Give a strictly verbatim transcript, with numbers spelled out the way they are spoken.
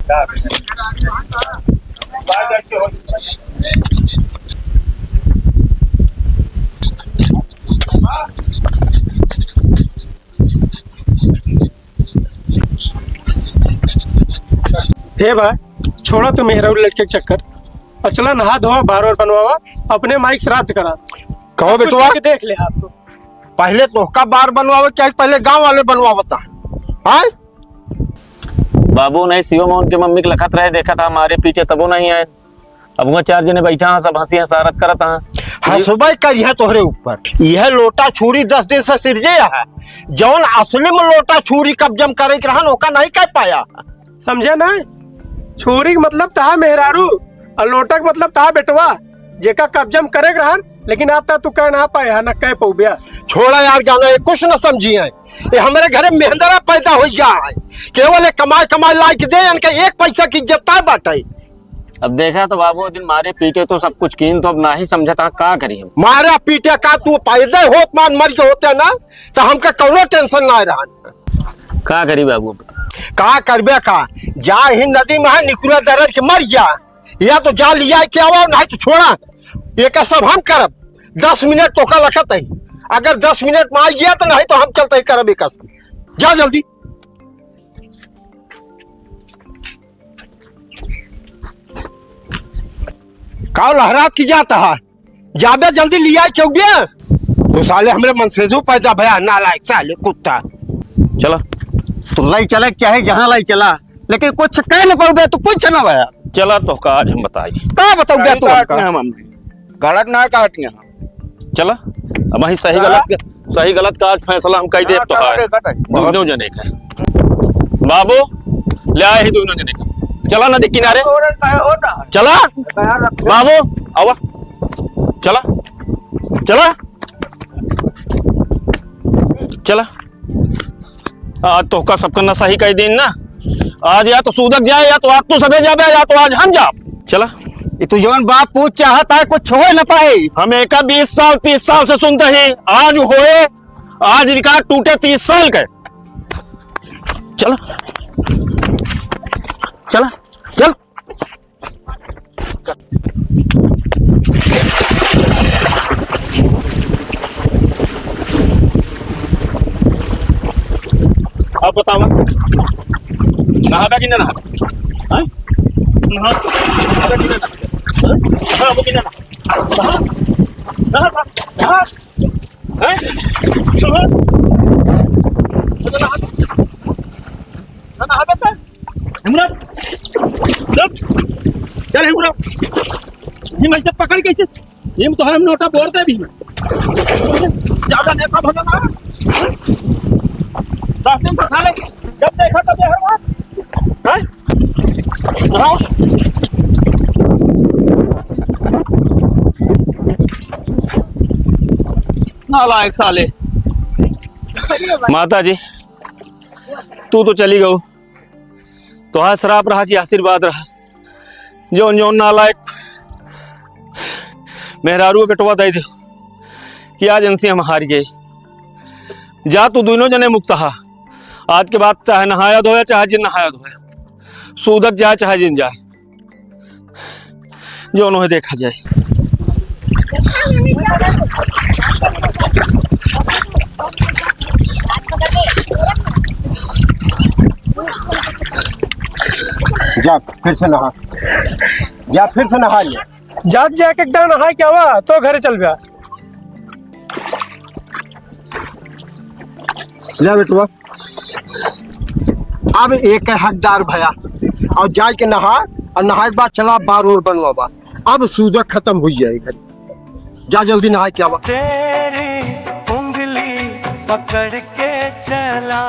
हे भाई, छोड़ा तू मेहरारू लड़के के चक्कर। और चला नहा धोवा, बार ओर बनवावा, अपने माई के श्राद्ध करा। कहो कुछ बेटवा, करके देख ले आप तो। पहले तोहका बार बनवावे चाहे पहले गांव वाले बनवावता? हाँ? बाबू, नहीं शिवम उनके मम्मी के लखत रहे, देखा था मारे पीटे तबो नहीं आए। अब वहाँ चार जने बैठा हैं, सब हंसी हंसारत करत हैं। हंसबे करिहे तोहरे ऊपर। यह लोटा छूरी दस दिन से सिरजे है, जौन असली में लोटा छूरी कब्जम करे के रहन, ओका नहीं कह पाया। समझे ना? छूरी के मतलब तहा मेहरारू, और लोटा के मतलब तहा बेटवा, जेका कब्जम करे के रहन, लेकिन आप तू कह ना पाए है, ना कह पउबे। छोड़ा यार, जाना है, कुछ ना समझी है। ये हमारे घरे मेहंदरा पैदा हो गया है, केवल एक कमाई कमाई लाई के दे, इनके एक पैसा की इज्जत ना बाटे। अब देखा तो बाबू, दिन मारे पीटे तो सब कुछ कीन, तो अब ना ही समझता, का करी हम? मारा पीटे का तू पैदा होत मान मर के होते ना, तो हमका कौनो टेंशन ना रहन। का करी बाबू? का करबे का? जा ही नदी में है, निकुरा दरर के मर गया, या तो जा लिया के आवा, नहीं तो छोड़ा। ये का सब हम करब, दस मिनट तोका लखत है, अगर दस मिनट में आ गया तो नहीं तो हम चलते ही करब एक। जा जल्दी। का लहरात की जाता है? जाबे जल्दी लिया चौबे। तो साले हमरे मन से जो पैदा भया, नालायक साले कुत्ता। चला। तू लाई चला चाहे जहाँ लाई चला, लेकिन कुछ कह न पाउबे, तू कुछ न भया। चला तो का आज हम बताई। का बताउबे तू हमका? गलत ना कहत यहाँ। चला, अब वही सही गलत के, सही गलत का आज फैसला हम कह देब तो है। दोनों जने का। बाबू, ले आए ही दोनों जने का। चला नदी किनारे। चला। बाबू, आवा। चला। चला। चला। आज तोहका सबका नसा ही कह दिन ना। आज या तो सूदक जाए, या तो आज तू सबे जाबे, या तो आज हम जाब। चला। ये तू जौन बाप पूत चाहत है, कुछ होए न पाए। हम एका बीस साल, तीस साल से सुनते ही, आज होए, आज रिकॉर्ड टूटे तीस साल के। चला। चला। चल। अब बतावा, नहाबे कि ना नहाबे? हाँ? नहा-, नहाबे कि ना नहाबे? हाँ? नहाबे कि ना नहाबे? नहा, नहा, नहा। हैं? सुनो। सुनो ना। ना, ना, हबे तो। हिमरा। चल। चल, हिमरा। हिम ऐसे पकड़ कैसे? हिम तो हम नोटा बोर दे भी में। ज्यादा नेता भला ना। दस दिन से खा ले। जब देखा तब ये हर बात। हैं? हाँ? नालायक साले। माता जी, तू तो चली गऊ, तोहार श्राप रहा कि आशीर्वाद रहा? जौन जौन नालायक मेहरारू बेटवा दे दे कि आज इनसे हम हार गए। जा तू दोनों जने मुक्त हा। आज के बाद चाहे नहाया धोया, चाहे जिन नहाया धोया, सूदक जाए चाहे जिन जाए, जौन होए देखा जाए। जा, फिर से नहा। जा, फिर से नहा ले। जात जाके एक दान नहाए के आवा, तो घरे चल बा। ले बेटवा, अब एक हकदार भया, और जाए के नहा, और नहाए के बाद चला बार ओर बनवावा। अब सूदक खत्म हुई है घर। जा जल्दी नहाए के आवा। तेरी उंगली पकड़ के चला।